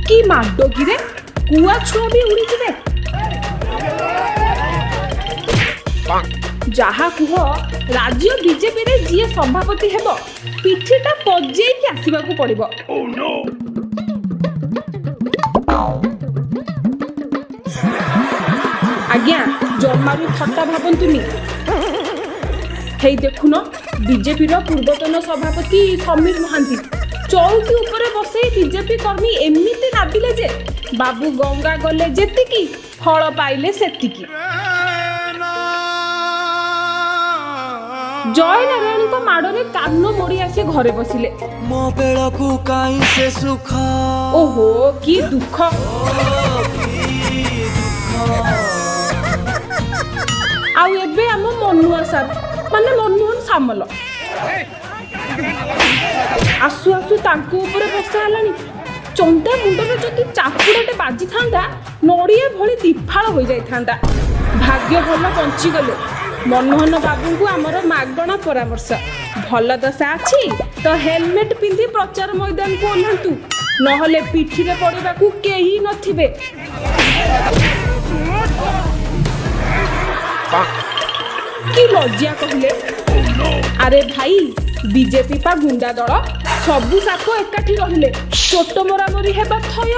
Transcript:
କି ମାଡ଼ କିରେ, କୁଆ ଛୁଆ ବି ଉଡ଼ିଯିବେ। ଯାହା କୁହ, ରାଜ୍ୟ ବିଜେପିରେ ଯିଏ ସଭାପତି ହେବ, ପିଠିଟା ପଜେଇକି ଆସିବାକୁ ପଡ଼ିବ। ଆଜ୍ଞା, ଜମାରୁ ଥଟ୍ଟା ଭାବନ୍ତୁନି। ହେଇ ଦେଖୁନ, ବିଜେପିର ପୂର୍ବତନ ସଭାପତି ସମୀର ମହାନ୍ତି, ଚୌକି ଉପରେ ବସେଇ ବିଜେପି କର୍ମୀ ଏମିତି ନାବିଲେ ଯେ ବାବୁ ଗଙ୍ଗା ଗଲେ ଯେତିକି, ଫଳ ପାଇଲେ ସେତିକି। ଜୟନାରାୟଣଙ୍କ ମାଡ଼ରେ କାନ ମୋଡ଼ି ଆସି ଘରେ ବସିଲେ। ମୋ ବେଳକୁ କାଇଁ ସେ ସୁଖ? ଓହୋ, କି ଦୁଃଖ! ଆଉ ଏବେ ଆମ ମନୁଆ ସାର୍, ମାନେ ମନମୋହନ ସାମଲ, ଆସୁ ଆସୁ ତାଙ୍କ ଉପରେ ବର୍ଷା ହେଲାଣି। ଚନ୍ଦା ମୁଣ୍ଡରେ ଯଦି ଚାପୁଡ଼ାଟେ ବାଜିଥାନ୍ତା, ନଡ଼ିଆ ଭଳି ଦିଫାଳ ହୋଇଯାଇଥାନ୍ତା। ଭାଗ୍ୟ ଭଲ, ବଞ୍ଚିଗଲେ। ମନମୋହନ ବାବୁଙ୍କୁ ଆମର ମାଗଣା ପରାମର୍ଶ, ଭଲ ଦଶା ଅଛି ତ ହେଲମେଟ ପିନ୍ଧି ପ୍ରଚାର ମଇଦାନକୁ ଓହ୍ଲାନ୍ତୁ, ନହେଲେ ପିଠିରେ ପଡ଼ିବାକୁ କେହି ନଥିବେ। କି ଲଜ୍ଜା କହିଲେ! ଆରେ ଭାଇ, ବିଜେପି ପା ଗୁଣ୍ଡା ଦଳ। ସବୁ ସାପ ଏକାଠି ରହିଲେ ଚୋଟ ମରାମରି ହେବା ଥୟ।